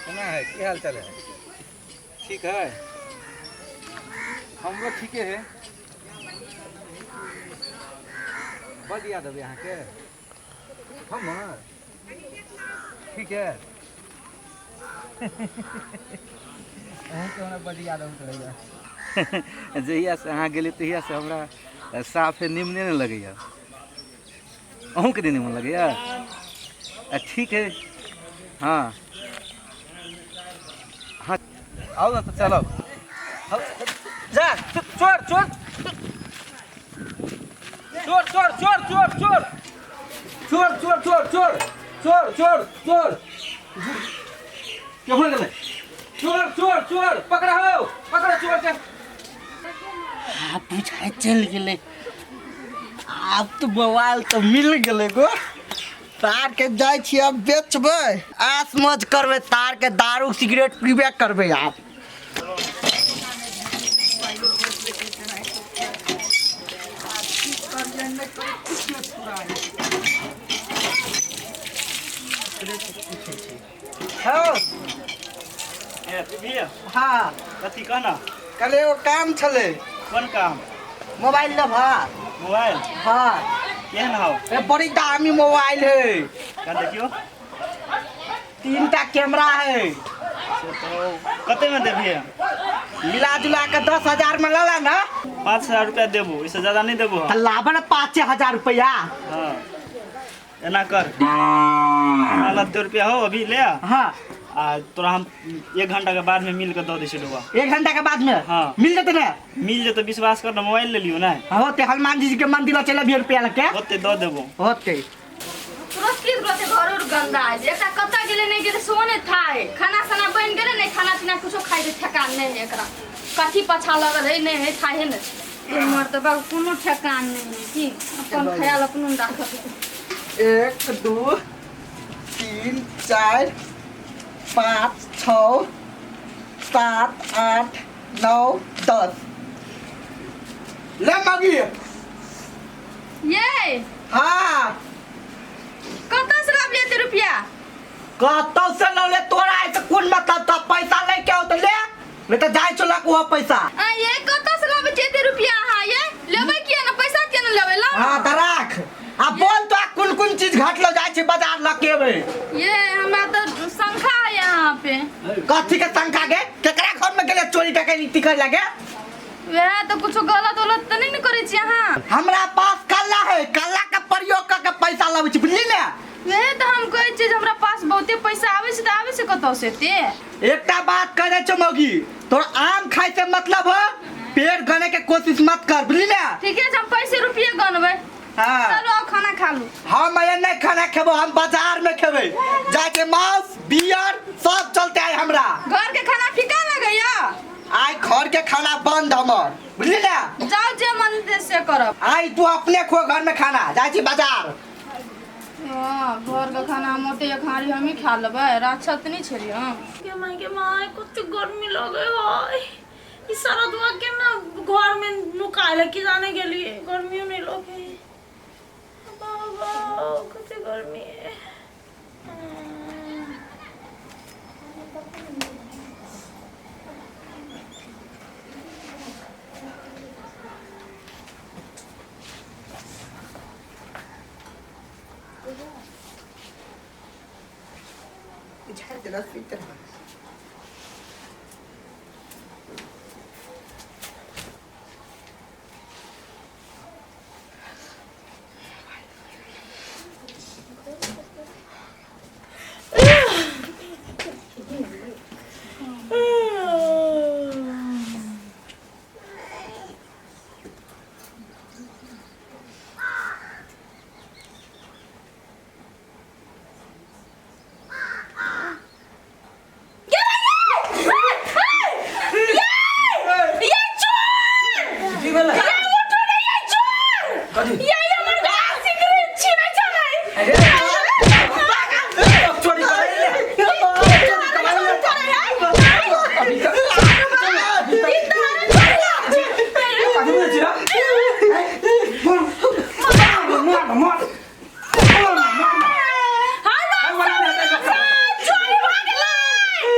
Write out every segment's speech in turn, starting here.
केना है, की हाल चाल है? ठीक है, हमरो ठीके है। बड याद अबै अहाँके हमर? ठीक है, अहूँके हमरा बड याद अबैत रहैया। जहियासँ अहाँ गेलियै तहियासँ हमरा साफे निमने नहि लगैया। अहूँके नहि निमन लगैया? आ ठीक है। हाँ हाँ, आउ ने तऽ चलब। जा चोर चोर चोर चोर चोर चोर चोर चोर चोर चोर चोर चोर चोर चोर केम्हर गेलै? चोर चोर चोर पकड़ा हो, पकड़ा चोर के। आब बुझाइ चलि गेलै। आब तऽ मोबाइल तऽ मिल गेलै गो। तार के जाइ छियै आब बेचबै, आस मौज करबै, तार के दारू सिगरेट पीबे करबै आब। हौ। ए, पिबियै? हाँ। कथी कहना? कल एगो काम छलै। कोन काम? मोबाइल लेबह? मोबाइल? हाँ। केहन हौ? ए, बड़ी दामी मोबाइल है। कन देखियो। तीन टा कैमरा है। से तो कते में देबियै? मिला जुला के 10,000 में लला ना। 5,000 रुपया देबो, इससे ज्यादा नहीं देबो। तो लाबा ना 5,000 रुपया। हाँ, एना कर, नब्बे रुपया हो अभी ले आ। हाँ। आ तोरा हम 1 घंटा के बाद में मिल के दऽ दै छियै डोबा। 1 घंटा के बाद में? हाँ। मिल जेतै ना? मिल जेतै, विश्वास कर ना, मोबाइल ले लियो ना। होते हनुमान जी के मंदिर चले अबियो रुपया लके। होते दऽ देबो। होते। तुरंत की तुरंत घर उर गंदा है। एकरा कतऽ गेलै नहि गेलै सेहो नहि था है। खाना साना बनि गेलै नहि, खाना पीना कुछो खाइ के ठेकान नहि है एकरा। कथी पछा लगल है नहि है थाहे नहि। एम्हर तऽ बाबू कोनो ठेकान नहि है की अपन ख्याल अपनो ने राखत। 1 2 3 4 5 6 7 8 9 10। ले मगी। ये। हाँ। कतऽ से लाबलियै एते रुपया? कतौ से लौले तोरा ऐसे कोन मतलब? त पैसा ले के आओ त ले, नहीं तो जाय चला को पैसा। आ ये कतऽ से लाबै छियै एते रुपया अहाँ? ये लेबै किया ने पैसा, किया ने लेबै? लाउ। हाँ त राख। आ बोल तो कोन कोन चीज घटलो जाय छै बाजार ल के एबै? ये हमरा तऽ शंखा है यहाँ पे। कथी के शंखा गे? केकरा घर में गेले चोरी डकैती करे लगे? वएह तऽ कुछो गलत उलत तऽ नहि ने करै छी अहाँ? हमरा पास कल्ला है, कल्ला के प्रयोग कर के पैसा लाबै छी, बुझली ने? वएह तऽ हम कहै छियै जे हमरा पास बहुते पैसा आबै छै तऽ आबै छै कतऽ से एते? एकटा बात कह दै छौ मौगी, तोर आम खाइ से मतलब हो पेड़ गने के कोशिश मत कर, बुझली ने? ठीके छै, हम पैसे रुपये गनबै। हाँ। चलू आउ खाना खा लू। हम एने नहीं खाना खेबो, हम बाजार में खेबे जाके, मांस बियर सब चलते आइ हमरा। घर के खाना फीका लगैया? आइ घर के खाना बंद हमर, बुझली ने? जाउ, जे मन से करब। आइ तू अपने खो घर में खाना, जाइ छी बाजार। हाँ, घर के खाना हम ओते एक हारी हमही खा लेबै, राक्षस नहि छलियै हम। के माय के माय, कते गर्मी लगे है। ई सारा दुआ के ना घर में नुकायल है कि जाने गेलिए, गर्मियों नहीं लगे। बाबा कते गर्मी है। झाड़ देला सुइत रह।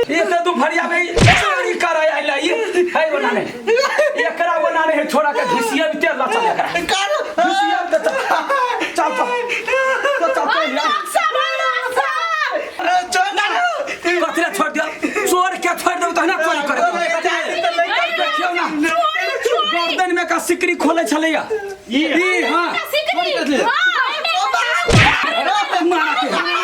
ये तो दुपहरिया में चोरी करे आइला ये है बना ने एकरा बना ने छोड़ा के घिसिया भी तेल चल एकरा घिसिया भी चल चल चल चल चल चल यार कथी ला छोड़ दिया चोर के छोड़ देब तहना चोरी करे देखियौ ना गर्दन में का सिकरी खोले छलैया ई हां सिकरी हां मारा के हमरा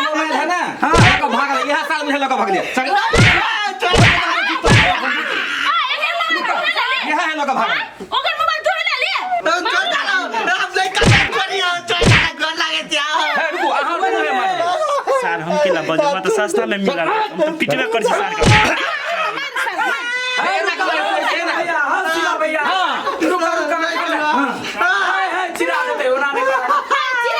मोबाइल है ना हाँ। लऽ कऽ भागल इएह साल में लऽ कऽ भागलियै इएह है लऽ कऽ भागल ओकर मोबाइल तोड़े ले ले हे रुकू अहाँ रुकू रे मारे सार हम केला बजे हमरा तऽ सस्ता में मिलल हम तऽ पिटबे करै छी सार के हे रुको भैया हां चिल्ला भैया रुका रुका हां हाय चिल्ला देते ओना नहीं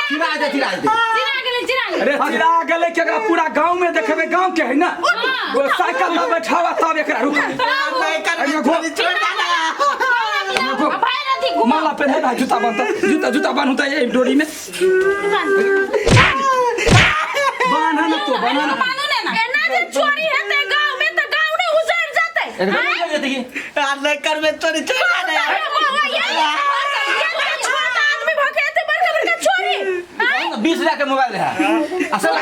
चिरा दे चिरा दे चिरा गेलै चिरा गेलै अरे चिल्ला गेलै के एकरा पूरा गांव में देखेबे गांव के है ना वो साइकिल पर बैठावा तब एकरा रुक भाई रथी घुमा माला पहने भाई जूता बांधता जूता जूता बांधता ये डोरी में बांधा ना तो बांधा ना मानो ने ना एना जे चोरी हेतै गांव में त गांव ने उजड़ जेतै अरे बाबा ये ये छोट आदमी भके एते बड़का बड़का चोरी हैं 20 हजार के मोबाइल है असल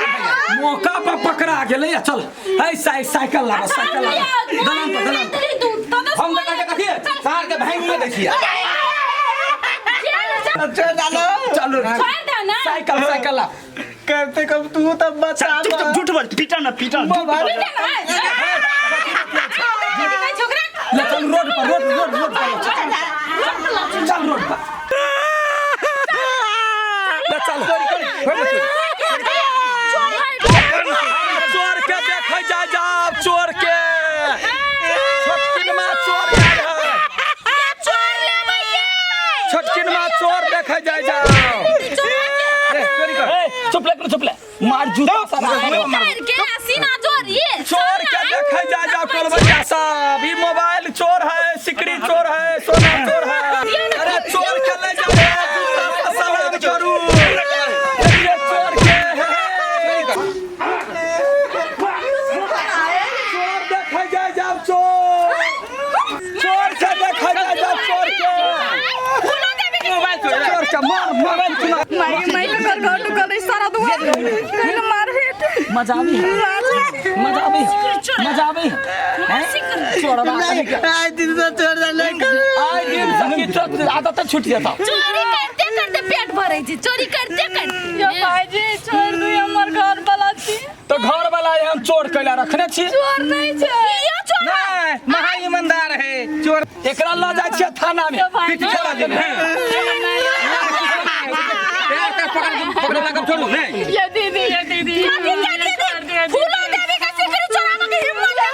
मौका पर पकड़ा गेलै आ चल है साइकिल लागा साइकिल लागा दलान पर दलान पर हम तऽ कहै कथी सार के भांग में दै छियै चलो छोड़ दे ना साइकिल साइकिल ला करते कब तू तब बता चुप चुप झूठ बोल पीटा ना पीटा झूठ बोल। छोकरा ले चल रोड पर रोड रोड रोड पर चल रोड पर ले चल चोर के देखे जा जाओ चोर के छोटकिनमा चोर आयल है छोटकिनमा चोर देखे जा जाओ ए, चोरी कर ए, चुप ले चुप ले मार जूता सारा चोर के देखे जा जाओ कलवरिया साहब ई मोबाइल चोर है सिकड़ी चोर है सोना चोर है अरे चोर के ले जाओ जूता से सलाम करू ये चोर के है चोर देखे जा जाओ चोर चोर के देखे जा जाओ चोर के मोबाइल चोरी चोर के मार मोबाइल चुना मजा आबी है मजा आबी है मजा आबी है चोरवा आए दिन से छोड़ दे आइ दिन से की चोर आदत छूट जाता चोरी करते करते पेट भरे छी चोरी करते करते यो भाईजी छोड़ दू हमर घर वाला छी तो घर वाला हम चोर कैला रखने छी चोर नहीं छै यो चोर नहीं महा ईमानदार है चोर एकरा लऽ जाइ छियै थाना में यो भाईजी पीछे चला दे यार का पकड़ पकड़ लगा छोड़ू नहीं ये दीदी ये दीदी कथी के दीदी फूलो देवी के सिकरी चोरावे के हिम्मत है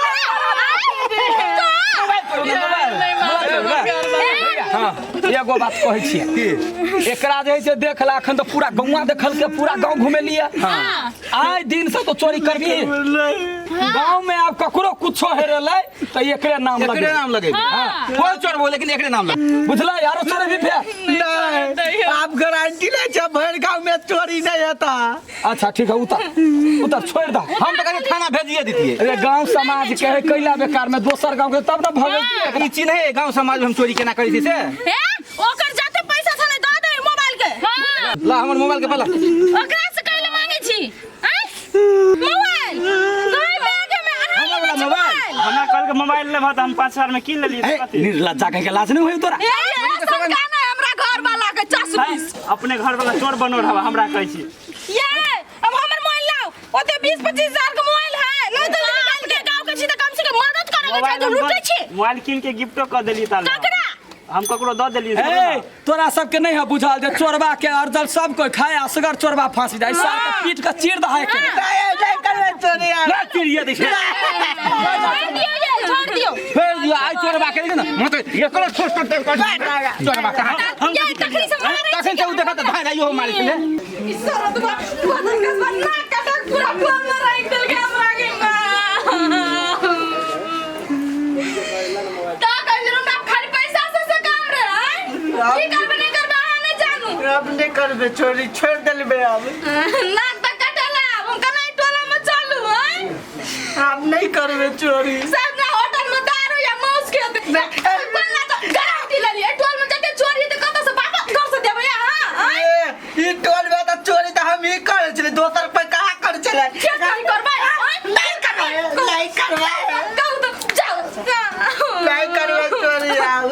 हाँ एगो बात कहै छियै एकरा जे है से देख ला एखन तऽ पूरा गौआ देखलकै पूरा गाँव घुमेलियै आइ दिन से तो चोरी करबी गाँव में आब ककरो कुछो हेरेलै तऽ एकरे नाम एकरे लगे नाम लगे कोई चोर बोले लेकिन एकरे नाम लगे बुझलै यारो चोरी भी फेर नहीं आप गारंटी ले छे भर गांव में चोरी नहीं होता अच्छा ठीक है उतर उतर छोड़ दा हम तो कहे खाना भेजिए दीतिए अरे गांव समाज के है कैला बेकार में दोसर गांव के तब ना भगेतियै ई चिन्ह है गांव समाज में हम चोरी केना करै छी से हे ओकर जाते पैसा छलै दऽ दे मोबाइल के ला हमर मोबाइल के पला ओकरा से कैले मांगे छी आँय? मोबाइल गाय बैग में अढ़ाई हमरा लेने वाला छै मोबाइल। हमरा कहलकै मोबाइल लेबह तऽ हम 5,000 में कीन लेलियै ए, कथी निर्लज्जा कह के लाज नहीं होई तोरा ए, ए, सब गाना हमरा घर वाला के चस हैं? अपने घर वाला चोर बनो रहा हमरा कहै छी ये अब हमर मोबाइल लाओ ओते 20 25 हजार के मोबाइल है नहीं तो निकाल के गांव के छी त कम से कम मदद करे के चाही तो लूटे छी मोबाइल कीन के गिफ्टो कऽ देलियै ताले ककरा हम ककरो दऽ देलियै ए तोरा सबके नहीं है बुझल जे चोरबा के अर्जल सब कोई खाए असगर चोरबा फांसी जाए सार के पीट के चीर दहाय के नहीं नहीं करबे चोरी यार ला चिड़िया दै छै छोड़ दियो ये छोड़ दियो फेर दियो आइ चोरबा के देखिन न मत एकरो ठोस ठोस चोरबा कहाँ ये तखनी से मारे तखन से उ देखत धाय धाय इहो मारै छलै ई सरदवा बदन के ना कटक पूरा टोल में राख देल के हमरा के ता कह ना खाली पैसा से काम रे हैं की करबे नहीं करबे अहाँ नहीं जानू अब नहीं करबे चोरी छोड़ देलबे अब नाक तक कटला हम केना ई टोला में चलू हैं नहीं करबे चोरी। सब ना होटल में दारू या मांस खेते बोलना तो गारंटी ले लिए टोल में जते चोरी हेतै कतऽ से बाबा घर से देबै अहाँ आँय? ए, ई टोल में तऽ चोरी तऽ हम ही करै छलियै, दोसर पे कहाँ करै छलियै? के चोरी करबै आँय? नहीं करबै, नहीं करबै। कहू तऽ जाउ नहीं करबै चोरी आब।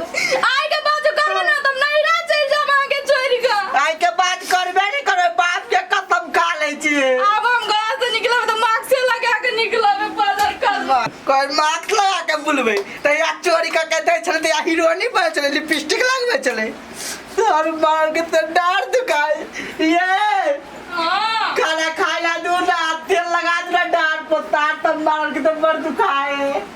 आइ के बाद जो करबै ना तऽ हम नैहरा चलि जायब अहाँके छोड़ि कऽ। आइ के बाद करबे नहीं करबै, बाप के कसम खा लै छियै। आब हम घर से निकलब तऽ मास्क लगा के निकलब पदर कर। कोई मास्क लगा के बुलबै तऽ या चोरी कऽ के दै छलै तऽ या हीरोनी बनै छलै, लिपस्टिक लगबै छलै। तोहर मार के तऽ डार दुखाय ये। हाँ। खाना खाय ला दू ना, तेल लगा दू ना डार पर, तार तब मार के तऽ बड़ दुखाय।